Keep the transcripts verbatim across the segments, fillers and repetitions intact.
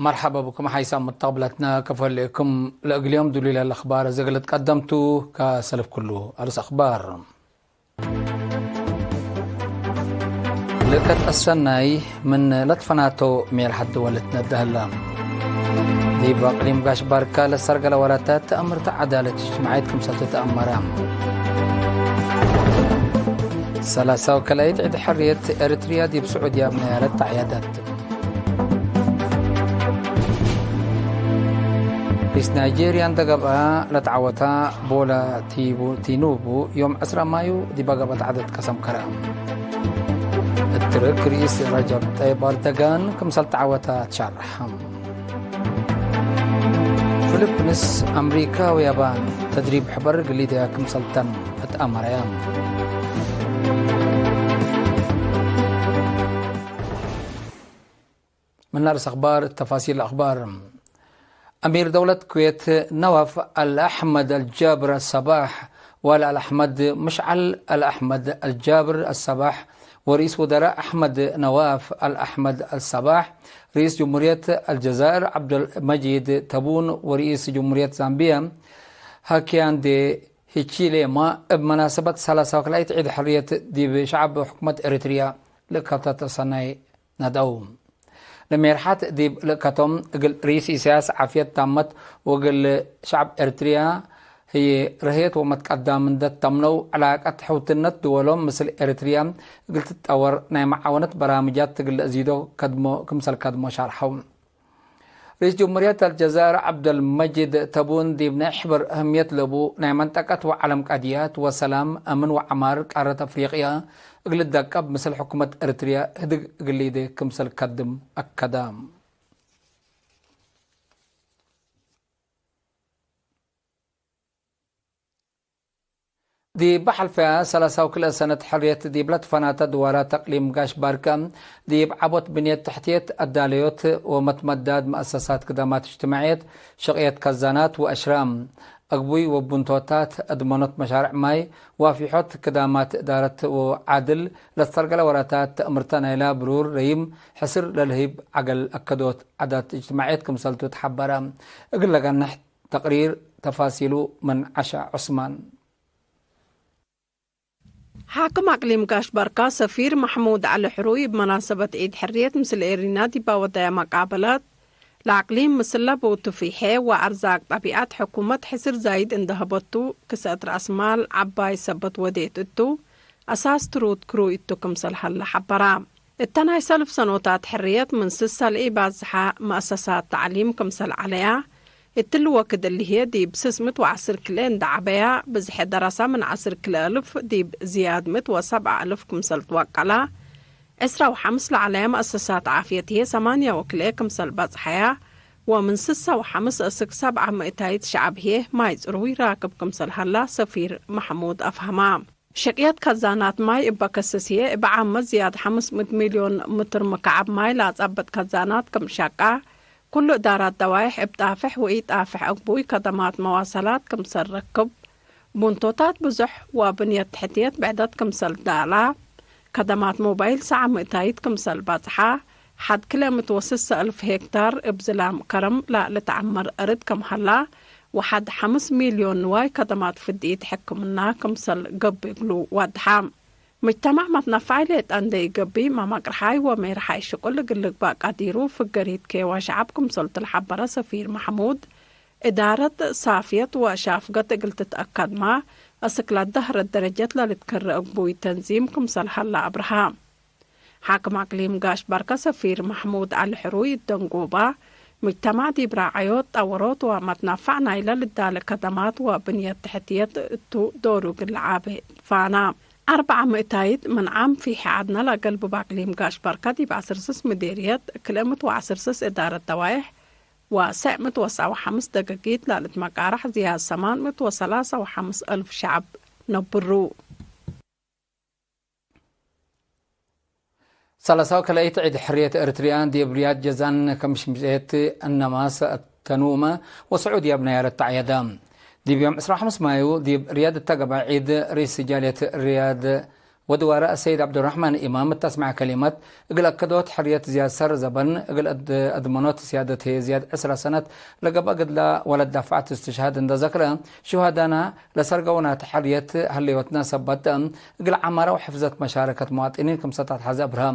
መርሐበ ብኩም ሓይሳም መተቅብለትነ፣ ከፎ ህሌኩም ለእግል ዮም ዱሉይ ለለአኽባር እግል እትቀደምቱ። ከሰልፍ ኩሉ አርስ አኽባር። ልእከት አሰናይ ምን ለትፈናቶ ሜርሐት ድወል ትነደህ ህለ። ዲብ አቅሊም ጋሽ ባርካ ለሰርገለ ወራታት ተአምርተ ዐዳለት እጅትማዕየት ክምሰል ትትአመረ። ሰላሳው ከላይት ዒድ ሕርየት ኤርትርያ ዲብ ስዑድያ ብናያረት ተዕያዳት። ሪስ ናይጄርያ እንደ ገብአ ለተዐወታ ቦላ ቲቡ-፣ ቲኑቡ ዮም ዕስራ ማዩ ዲበ ገብአት ዐደት ቀሰም ከረ። እትርክ ሪስ ረጀብ ጠይብ አርደጋን ክምሰል ተዐወታ ትሻርሐ። ፊሊፕንስ፣ አምሪካ ወያባን ተድሪብ ሕበር ግሊደያ ክምሰል ተን እት አመረያ። ምን አርስ አኽባር፣ ተፋሲል አኽባር። አሚር ደውለት ኩዌት ነዋፍ አልአሕመድ አልጃብር አሰባሕ ወአልአሕመድ ምሽዓል አልአሕመድ አልጃብር አሰባሕ ወርኢስ ውዘራእ አሕመድ ነዋፍ አልአሕመድ አልሰባሕ፣ ርኢስ ጅሙርየት አልጀዛይር ዐብዱልመጂድ ተቡን ወርኢስ ጅሙርየት ዛምቢያ ሃኪያንዴ ሂቺሌማ እብ መናሰበት ሰላሳ ወክልአይት ዒድ ሕርየት ዲብ ሸዐብ ሕኩመት ኤሪትርያ ልእከተት ሰናይ ነድአው። ለሜርሓት ዲብ ልእከቶም እግል ርኢስ ኢሳያስ ዓፍየት ታመት ወእግል ሸዐብ ኤርትርያ ህዬ ረህየት ወመትቀዳምነት ተምነው፣ ዕላቀት ሕውትነት ድወሎም ምስል ኤርትርያ እግል ትትጠወር ናይ መዓወነት በራምጃት እግል ለአዚዶ ከድሞ፣ ክምሰል ከድሞ ሻርሐው። ርኢስ ጅሙርየት አልጀዛይር ዐብደልመጂድ ተቡን ዲብ ናይ ሕበር እህምየት ለቡ ናይ መንጠቀት ወዐለም ቀድያት ወሰላም፣ አምን ወዐማር ቃረት አፍሪቅያ እግል ልደቀብ ምስል ሕኩመት ኤርትርያ ህድግ እግል ሊዴ ክምሰል ከድም አከደ። ዲብ ሐልፈያ ሰላሳው ክልኤ ሰነት ሕርየት ዲብ ለትፈናተ ድዋራት አቅሊም ጋሽ ባርከ፣ ዲብ ዐቦት ብንየት ተሕትየት፣ አዳለዮት ወመትመዳድ መአሰሳት ክዳማት እጅትማዕየት፣ ሸቅየት ከዛናት ወአሽራም፣ አግቡይ ወቡንቶታት፣ አድመኖት መሻርዕ ማይ፣ ዋፊሖት ክዳማት እዳረት ወዓድል፣ ለስተርገለ ወራታት ተእምርተ ናይላ ብሩር ረይም ሕስር ለልህይብ ዐገል አከዶት ዓዳት እጅትማዕየት ክምሰልቱ ተሐበረ። እግል ለገንሕ ተቅሪር ተፋሲሉ ምን ዐሻ ዑስማን። ሓክም አቅሊም ጋሽ ባርካ ሰፊር መሕሙድ ዐሊ ሕሩይ እብ መናሰበት ዒድ ሕርየት ምስል ኤሪና ዲብ አወደየ መቃበላት፣ ለአቅሊም ምስል ለቡ ትፊሐ ወአርዛቅ ጠቢዐት ሕኩመት ሕስር ዛይድ እንደ ሀበቱ፣ ክሰአት ረአስማል ዐባይ ሰበት ወዴት እቱ፣ አሳስ ትሩት ክሩይ እቱ ክምሰል ሀለ ሐበራ። እተ ናይ ሰልፍ ሰኖታት ሕርየት ምን ስሰ ለኢባዝሐ መአሰሳት ተዕሊም ክምሰል ዐለያ፣ እትሊ ወክድ እሊ ህዬ ዲብ ስስ ምት ወዐስር ክልኤ እንደ ዐበያ፣ ብዝሐ ደረሰ ምን ዐስር ክልኤ አልፍ ዲብ ዝያድ ምት ወሰብዐ አልፍ ክምሰል ትወቀላ፣ ዕስራ ወሐምስ ለዐለያ መአሰሳት ዓፍየት ህዬ ሰማንያ ወክልኤ ክምሰል በጽሐያ፣ ወምን ስሰ ወሐምስ እስክ ሰብዐ ምእታይት ሸዐብ ህዬ ማይ ጽሩይ ራክብ ክምሰል ሀላ ሰፊር መሕሙድ አፍሀማ። ሸቅየት ከዛናት ማይ እበ ከስስ ህዬ፣ እብ ዓመት ዝያድ ሐምስ ምእት ሚልዮን ምትር ምክዓብ ማይ ለአጸብጥ ከዛናት ክም ሸቃ፣ ኩሉ እዳራት ደዋይሕ እብ ጣፍሕ ወኢጣፍሕ አግቡይ ከደማት መዋሰላት ክምሰል ረክብ፣ ቡንቶታት ብዙሕ ወብንየት ተሕትየት ብዕደት ክምሰል ዳላ፣ ከደማት ሞባይል ሰዓ ምእታይት ክምሰል በጽሓ፣ ሐድ ክልኤ ምእት ወስሰ አልፍ ሄክታር እብ ዝላም ከረም ለልትዐመር አርድ ክም ሀላ፣ ወሐድ ሐምስ ሚልዮን ንዋይ ከደማት ፍድኢት ሕክምና ክምሰል ገብእ እግሉ ወድሐ። ምጅተማዕ መትነፋይ ሌጠ እንዴ ኢገብእ፣ መመቅርሓይ ወሜርሓይ ሽቁል እግል ልግባእ ቀዲሩ፣ ፍገሪት ኬዋ ሸዐብ ክምሰልቱ ለሐበረ ሰፊር መሕሙድ፣ እዳረት ሳፍየት ወሻፍገት እግል ትትአከድማ፣ እስክ ለደህረት ደረጀት ለልትከረ እግቡይ ተንዚም ክምሰል ሀላ አብርሃ። ሓክም አቅሊም ጋሽ ባርከ ሰፊር መሕሙድ ዐሊ ሕሩይ እት ደንጎባ፣ ምጅተማዕ ዲብ ራዐዮት፣ ጠወሮት ወመትናፋዕ ናይለ ልዳለ ከደማት ወብንየት ተሕትየት እቱ ዶሩ እግል ለዓቤ ፋና። አርበዕ ምእታይት ምን ዓም ፊሕ ዐድነ ለአገልብብ አቅሊም ጋሽ ባርከ ዲብ ዐስር ስስ ምዴርየት፣ ክልኤ ምእት ወዐስር ስስ እዳረት ደዋይሕ ወሰዕ ምእት ወሰዕ ወሐምስ ደገጊት ለልትመቃራሕ ዝያድ ሰማን ምእት ወሰላሳ ወሐምስ አልፍ ሸዐብ ነብሩ። ሰለሳው ከላይት ዒድ ሕርየት ኤርትርያ ዲብ ሪያድ ጀዛን ከምሽምሸት እነማስ ተኑመ ወስዑድያ ብናያረት ተዕየደ። ዲብ ዮም ዕስራ ወሐምስ ማዩ ዲብ ሪያድ እተገብአ ዒድ ርኢስ ጃልየት ሪያድ ወድዋረ አሰይድ ዐብዱራሕማን ኢማም እት አስመዐ ከሊመት፣ እግል አከዶት ሕርየት ዝያድ ሰር ዘበን፣ እግል አድ-፣ አድመኖት ስያደት ህዬ ዝያድ ዕስረ ሰነት ለገብአ ገድላ ወለዳፍዐት እስትሽሃድ እንደ ዘክረ፣ ሹሀዳና ለሰርገው ናተ ሕርየት ሀለዮትና ሰበት፣ እግል ዐማረ ወሕፍዘት መሻረከት መዋጥኒን ክምሰል ተአትሐዜ አብርሀ።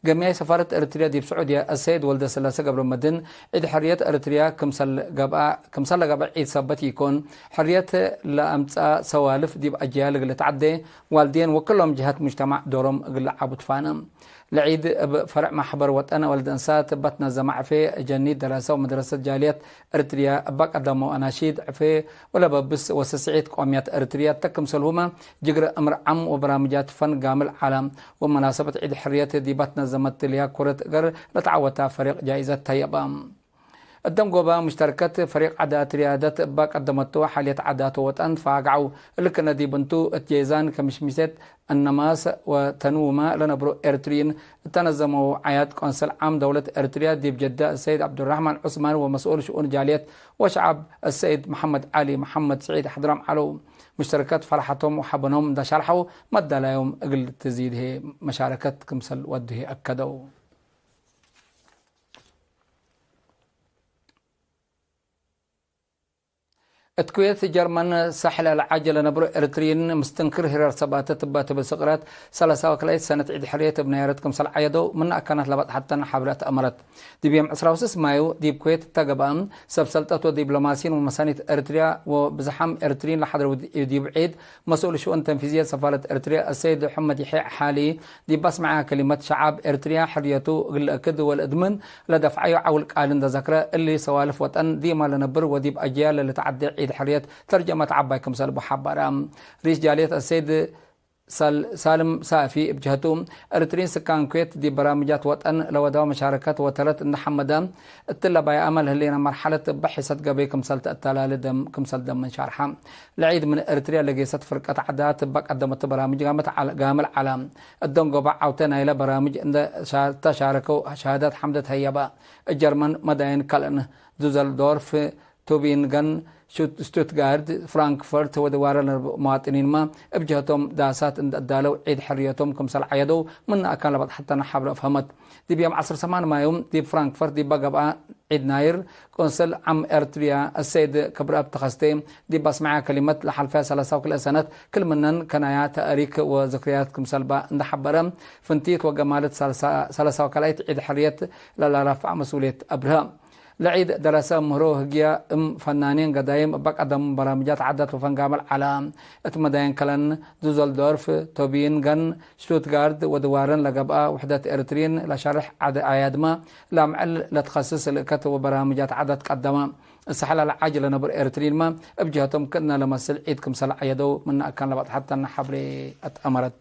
ገምያይ ሰፋረት ኤረትርያ ዲብ ስዑድየ አሰይድ ወልደስላሴ ገብረመድህን፣ ዒድ ሕርየት ኤረትርያ ክምሰል ገብአ፣ ክምሰል ለገብአ ዒድ ሰበት ኢኮን፣ ሕርየት ለአምጽአ ሰዋልፍ ዲብ አጅያል እግል ልትዐዴ፣ ዋልዴን ወክሎም ጀሀት ሙጅተማዕ ዶሮም እግል ለዓቡ ትፋነ። ለዒድ እብ ፈርዕ ማሕበር ወጠን ወልድ እንሳት እበ ትነዘመ ዕፌ፣ ጀኒት ደረሰ ወመድረሰት ጃልየት ኤረትርያ እበ ቀደመው አናሺድ ዕፌ ወለበብስ ወሰስዒት ቆምያት ኤረትርያ እተ ክምሰልሁመ ጅግረ እምር ዓም ወበራምጃት ፈን ጋምል ዐለ። ወመናሰበት ዒድ ሕርየት ዲበ ትነዘመት ትልያ ኩረት እገር ለተዐወተ ፈሪቅ ጃኢዘት ተየበ። እደንጎበ ሙሽተርከት ፈሪቅ ዐዳት ርያደት እበ ቀደመቱ ሐልየት ዐዳት ወወጠን ትፋጋዐው። እሊ ክነ ዲብ እንቱ እት ጄዛን ከምሽሚሴት እነማስ ወተንውመ ለነብሮ ኤረትርይን እተነዘመው ዓያድ ቆንስል ዓም ደውለት ኤረትርያ ዲብ ጀደ አሰይድ ዐብዱራሕማን ዑስማን ወመስኡል ሽኡን ጃልየት ወሸዓብ አሰይድ መሐመድ ዐሊ መሐመድ ስዒድ ሐድራም ዐለው። ሙሽተርከት ፈርሐቶም ወሐበኖም እንደ ሸርሐው፣ መዳላዮም እግል ትዚድ ህዬ መሻረከት ክምሰል ወዱ ህዬ አከደው። እት ኩዌት ጀርመን ሳሕል አልዓጀ ለነብሮ ኤረትርይን ምስትንክር ሂረር ሰባተ ትበ ትብል ስቅረት ሰለሳ ወክልኤት ሰነት ዒድ ሕርየት እብ ናይረት ክምሰል ዐየደው ምነ አካናት ለበጽሐተነ ሐብረ ተአመረት። ዲብ ዮም ዕስራ ወስስ ማዩ ዲብ ኩዌት እተ ገብአ ሰብ ሰልጠት ወዲብሎማሲን ወመሳኒት ኤረትርያ ወብዝሓም ኤረትርይን ለሐድረው ዲብ ዒድ መስኡል ሽኡን ተንፊዝየት ሰፋረት ኤረትርያ አሰይድ ሑመድ ይሕየ ሐሊ ዲብ አስመዐ ከሊመት ሸዓብ ኤረትርያ ሕርየቱ እግል ለአክድ ወለእድምን ለደፍዐዩ ዐውል ቃል እንደ ዘክረ፣ እሊ ሰዋልፍ ወጠን ዲማ ለነብር ወዲብ አጅያል ለልትዐዴ ዒድ ሕርየት ተርጀመት ዐባይ ክምሰል ቡ ሐበረ። ርኢስ ጃልየት አሰይድ ሳል-፣ ሳልም ሳፊ እብ ጀህቱ፣ ኤረትርይን ስካን ኩዌት ዲብ በራምጃት ወጠን ለወደወ መሻረከት ወተረት እንደ ሐመደ፣ እትለ ባይአመ ለህሌነ መርሐለት እበ ሒሰት ገበይ ክምሰል ተአተላሌ ደም ክምሰል ደምን ሻርሐ። ለዒድ ምን ኤረትርያ ለጌሰት ፍርቀት ዐዳት እበ ቀደመቱ በራምጅ ጋመት ዐለ-፣ ጋምል ዐለ። እደንጎበ ዐውተ ናይለ በራምጅ እንደ ሻ-፣ ተሻረከው ሸሃዳት ሐምደ ተሀየበ። እብ ጀርመን መዳይን ከልእን ዱዘልዶርፍ፣ ቱቢንገን፣ ሹት-፣ ስቱትጋርድ፣ ፍራንክፈርት ወድዋረ ለነብሮ መዋጥኒንመ እብ ጀህቶም ዳሳት እንደ አዳለው ዒድ ሕርየቶም ክምሰል ዐየደው ምነ አካን ለበጽሐተነ ሐብረ አፍሀመት። ዲብ ዮም ዐስር ሰማን ማዩ ዲብ ፍራንክፈርት ዲበ ገብአ ዒድ ናይር፣ ቆንስል ዓም ኤረትርያ አሰይድ ክብረአብ ተኸስቴ ዲብ አስመዐ ከሊመት፣ ለሐልፈ ሰለሳ ወክልኤ ሰነት ክል ምነን ከናያ ተእሪክ ወዝክርያት ክምሰል በ እንደ ሐበረ፣ ፍንቲት ወገማለት ሰለሳ፣ ሰለሳ ወካልአይት ዒድ ሕርየት ለላራፍዕ መስኡልየት አብርሀ። ለዒድ ደረሰ ምህሮ ህግየ እም ፈናኔን ገዳይም እበ ቀደም በራምጃት ዐዳት ወፈን ጋመል ዐለ። እት መዳይን ከለን ዱዘልዶርፍ፣ ቶቢንገን፣ ሽቱትጋርድ ወድዋረን ለገብአ ውሕደት ኤረትርይን ለሸርሕ ዐድ አያድመ ለአምዕል ለትኸስስ ልእከት ወበራምጃት ዐዳት ቀደመ። እሰሕል አልዓጅ ለነብር ኤረትርይንመ እብ ጀህቶም ክእነ ለመስል ዒድ ክምሰል ዐየደው ምነ አካን ለበጽሐተነ ሐብሬ አትአመረት።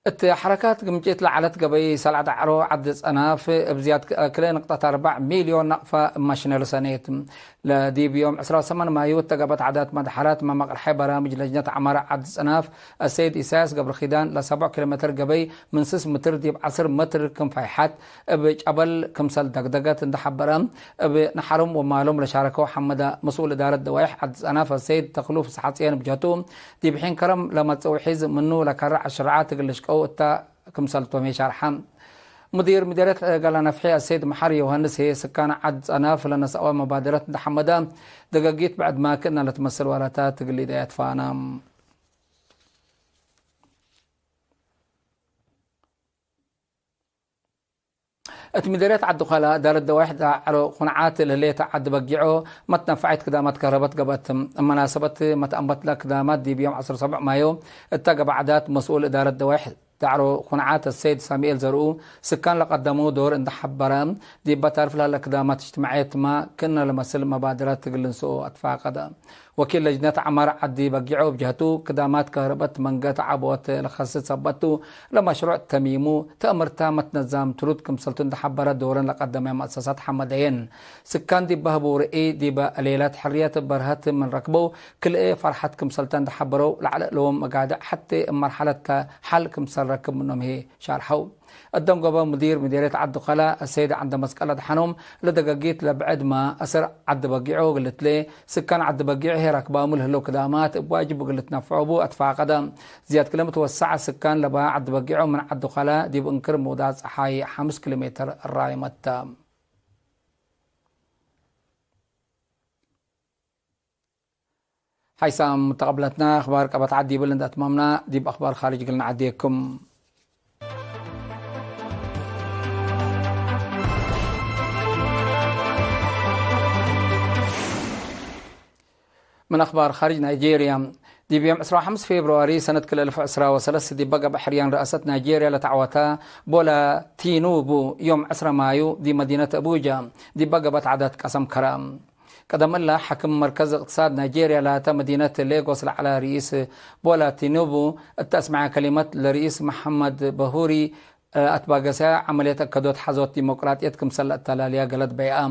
እት ሐረካት ግምጪት ለዐለት ገበይ ሰልዐ ዳዕሮ ዐዲ ጸናፍ እብ ዝያድ ክለ ንቅጠት አርበዕ ሚልዮን ናቅፋ እማሽነር ሰኔት። ለዲብ ዮም ዕስራ ወሰማን ማዩ እተ ገብአት ዐዳት መድሐራት መመቅርሐ በራምጅ ለጅነት ዐማረ ዐዲ ጸናፍ አሰይድ ኢሳያስ ገብረኪዳን ለሰብዕ ኪሎ ሜትር ገበይ ምን ስስ ምትር ዲብ ዐስር መትር ክም ፋይሐት እብ ጨበል ክምሰል ደግደገት እንደ ሐበረ፣ እብ ነሐሮም ወማሎም ለሻረከው ሐመደ መስኡል እዳረት ደዋይሕ ዐዲ ጸናፍ አሰይድ ተክሉ ፍስሐጽየን እብ ጀህቱ፣ ዲብ ሒን ከረም ለመጽእ ውሒዝ ምኑ ለከረዕ አሽረዓት እግል ልሽቀው እተ ክምሰልቶም ሸርሐ። ሙዲር ምዴርየት ገላ ነፍሒ አሰይድ መሐር ዮሐንስ ህዬ ስካን ዐድ ጸናፍ ለነስአወ መባደረት እንደ ሐመደ፣ ደገጊት ብዕድ ማክእነ ለትመስል ዋላታት እግል ኢደያት ፋና። እት ምዴርየት ዐዲ ኳላ እዳረት ደዋይሕ ዳዕሮ ኩንዓት ለህሌት ዐዲ በጊዖ መትነፋዒት ክዳማት ከህረበት ገብአት። እብ መናሰበት መትአንበትለ ክዳማት ዲብ ዮም ዐስር ወሰብዕ ማዮ እተ ገብአ ዐዳት መስኡል እዳረት ደዋይሕ ዳዕሮ ኩንዓት አሰይድ ሳሙኤል ዘርኡ ስካን ለቀደመው ዶር እንደ ሐበረ፣ ዲበ ታርፍ ለህለ ክዳማት እጅትማዕየትመ ክእነ ለመስል መባደረት እግል ልንስኦ አትፋቀደ። ወኪል ለጅነት ዐማር ዐዲ በጊዖ እብ ጀህቱ፣ ክዳማት ከህርበት መንገት ዐቦት ለከስት ሰበት ቱ፣ ለመሽሩዕ ተሚሙ፣ ተእምርታ መትነዛም ትሩድ ክምሰልቱ እንደ ሐበረ ዶረን ለቀደመ መአሰሳት ሐመደየን። ስካን ዲበ ህቡ ርእይ ዲበ ሌለት ሕርየት በርሀት ምን ረክበው ክልኤ ፈርሐት ክምሰልተ እንደ ሐበረው፣ ለዐለ እሎም መጋድዕ ሐቴ እብ መርሐለት ተ ሐል ክምሰል ረክብ ምኖም ህዬ ሻርሐው። እደንጎበ ሙዲር ምዴርየት ዐዲ ከላ ሰይድ ዐንደ መስቀል አድሐኖም፣ ለደገጊት ለብዕድመ አስር ዐዲ በጊዖ እግል ልትሌ ስካን ዐዲ በጊዕ ህዬ ረክባሙ ለህለው ክዳማት እብ ዋጅብ እግል ልትነፍዖ ቡ አትፋቀደ። ዝያድ ክለ ምትወሰዐ ስካን ለበ ዐዲ በጊዖ ምን ዐዲ ከላ ዲብ እንክር ምውዳቅ ጸሓይ ሐምስ ኪሎ ሜትር እራይመት ተ። ሓይሳም ሙተቀብለትና፣ አኽባር ቀበት ዐድ ዲብል እንደ አትማምና፣ ዲብ አኽባር ካርጅ እግል ነዐዴኩም። ምን አኽባር ካርጅ ናይጄርያ፣ ዲብ ዮም ዕስራ ወሐምስ ፌብርዋሪ ሰነት ክልኤ አልፍ ወዕስራ ወሰለስ ዲብ በገብአ ሕርያን ረአሰት ናይጄርያ ለተዐወተ ቦላ ቲኑቡ፣ ዮም ዕስራ ማዩ ዲብ መዲነት አቡጃ ዲብ በገብአት ዐዳት ቀሰም ከረ። ቀደም እለ፣ ሓክም መርከዝ እቅትሳድ ናይጄርያ ላተ መዲነት ሌጎስ ለዐለ ርኢስ ቦላ ቲኑቡ እተ አስመዐ ከሊመት፣ ለርኢስ መሐመድ በሁሪ አትባገሰ ዐመልየት አከዶት ሐዞት ዲሞቅራጥየት ክምሰል ለአተላልያ ገለድ በይአ።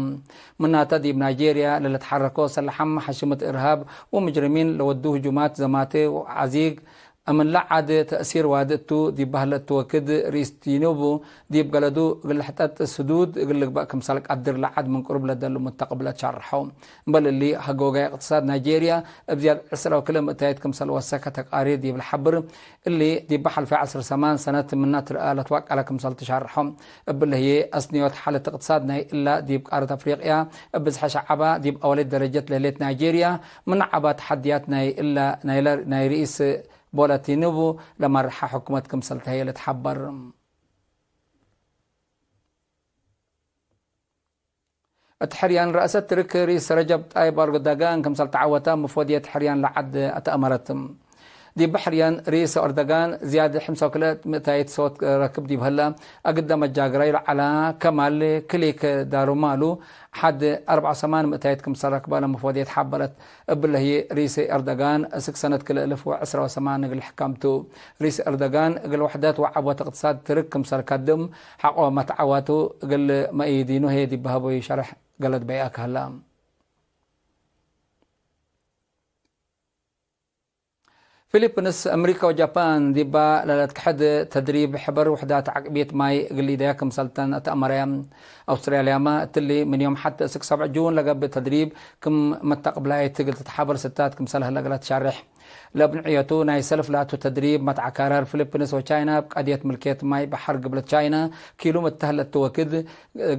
ምናተ፣ ዲብ ናይጄርያ ለልትሐረኮ ሰለሐም ሐሽምት እርሃብ ወሙጅሪሚን ለወዱ ህጁማት ዘማቴ ወዐዚግ፣ እምለ ዐድ ተእሲር ዋዲ እቱ ዲብ በህለ እቱ ወክድ፣ ርኢስ ቲኑቡ ዲብ ገለዱ እግል ሕጠጥ ስዱድ እግል ልግበእ ክምሰል ቀድር ለዐድ ምን ቅሩብ ለደሉ ሙተቀብለት ሻርሐው። እምበል እሊ፣ ሀጎጋይ እቅትሳድ ናይጄርያ እብ ዝያድ ዕስራ ወክልኤ ምእታይት ክምሰል ወሰከ ተቃሪር ዲብ ለሐብር፣ እሊ ዲብ ሐልፈ ዐስር ሰማን ሰነት ምነ ትርአ ለትወቀለ ክምሰል ትሻርሖ። እብሊ ህዬ፣ አስንዮት ሓለት እቅትሳድ ናይ እላ ዲብ ቃረት አፍሪቅያ እብ ብዝሐ ሸዐባ ዲብ አወሊት ደረጀት ለህሌት ናይጄርያ፣ ምን ዐባ ተሐድያት ናይ እላ ናይለ ናይ ርኢስ ቦላ ቲኑቡ ለመርሐ ሕኩመት ክምሰል ተህየ ልትሐበር። እት ሕርያን ረአሰት ትርክ ርኢስ ረጀብ ጣይብ ኤርዶጋን ክምሰል ተዐወተ፣ መፎድየት ሕርያን ለዐድ አትአመረት። ዲብ ሕርያን ርኢስ ኤርዶጋን ዝያድ ሕምሳ ወክልኤ ምእታይት ሶት ረክብ ዲብ ህለ፣ አግደ መጃግራዩ ለዐለ ከማል ክሊክ ዳሩማሉ ሐድ አርበዕ ወሰማን ምእታይት ክምሰል ረክበ ለመፎድየት ሐበረት። እብለ ህዬ፣ ርኢስ ኤርዶጋን እስክ ሰነት ክልኤ እልፍ ወዕስራ ወሰማን እግል ሕካምቱ። ርኢስ ኤርዶጋን እግል ውሕደት ወዐቦት እቅትሳድ ትርክ ክምሰል ከድም ሐቆ መትዐዋቱ እግል መኢዲኑ ህዬ ዲብ ሀቦዩ ሸርሕ ገለድ በይአ ከህለ። ፊሊፕንስ፣ አምሪካ ወጃፓን ዲባ ለለትከሐድ ተድሪብ ሕበር ውሕዳት ዐቅብየት ማይ እግል ኢደያ ክምሰልተን ተአመረ። አውስትራልያመ እትሊ ምን ዮም ሐቴ እስክ ሰብዕ ጁን ለገብእ ተድሪብ ክም መተቅብላይት እግል ትትሓበር ስታት ክምሰል ህለ እግለ ትሻሬሕ። ለብንዕየቱ ናይ ሰልፍ ላቱ ተድሪብ መትዓካረር ፊሊፕንስ ወቻይና እብ ቀድየት ምልክየት ማይ በሐር ግብለት ቻይና ኪሉም እተ ህለት ወክድ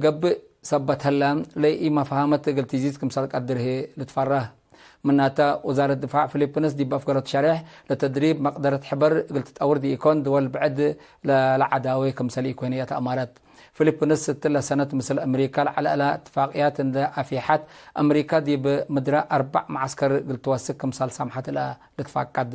ገብእ ሰበት ህለ፣ ለኢመፋሀመት እግል ትዚድ ክምሰል ቀድር ህዬ ልትፈረህ። ምናተ፣ ውዛረት ድፋዕ ፊሊፕንስ ዲብ አፍገረቱ ሸሬሕ፣ ለተድሪብ መቅደረት ሕበር እግል ትጠውር ዲኢኮን፣ ድወል ብዕድ ለለዐዳዌ ክምሰል ኢኮን እተ አማረት። ፊሊፕንስ እትለ ሰነት ምስል አምሪካ ለዐለ እትፋቅያት እንደ አፊሐት፣ አምሪካ ዲብ ምድረ አርበዕ መዓስከር እግል ትወስክ ክምሰል ሳምሐት እለ ልትፋቀድ።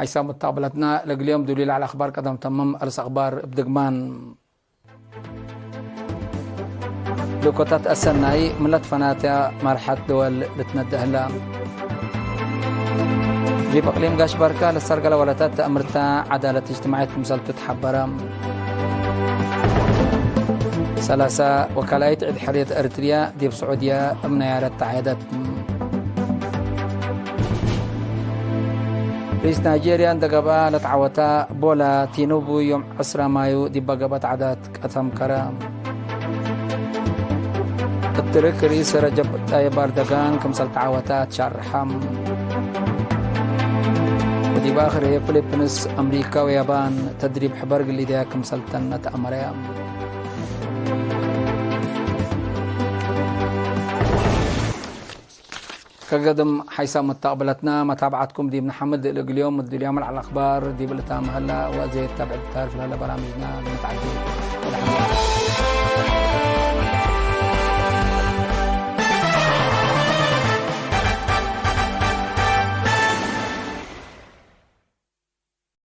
ሓይሳም ሙተቅብለትና፣ ለእግል ዮም ዱሊ ለዐለ አኽባር ቀደም ተምም። አርእስ አኽባር እብ ድግማን። ልኡኮታት አሰናይ ምን ለትፈናተ መርሐት ድወል ልትነደእ ህለ። ዲብ እቅሊም ጋሽ ባርካ ለሰርገለ ወለታት ተአምርተ ዐዳለት እጅትማዕየት ክምሰልቱ ተሐበረ። ሰላሳ ወካላይት ዒድ ሕርየት ኤሪትርያ ዲብ ስዑድየ እብ ነያረት ተዓየደት። ርኢስ ናይጄርያ እንደ ገብአ ለተዐወተ ቦላ ቲኑቡ ዮም ዕስራ ማዩ ዲበ ገብአት ዐዳት ቀሰም ከረ። እትርክ ርኢስ ረጀብ ጣይብ ኤርዶጋን ክምሰል ተዐወተ አትሻርሐ። ወዲብ አክር ፊሊፕንስ፣ አምሪካ ወያባን ተድሪብ ሕበር ግሊደያ ክምሰል ተነ ተአመረያ። ከገድም ሓይሳም መተቅብለትና መታብዓትኩም ዲብ ነሐምድ። ለእግል ዮም እድልዮም ለዐለ አኽባር ዲብ ልታመ ሀላ ወአዜ ተብዕድ ታርፍ ለሀለ በራምጅና ልንትዓዴ። ወለሐምድ።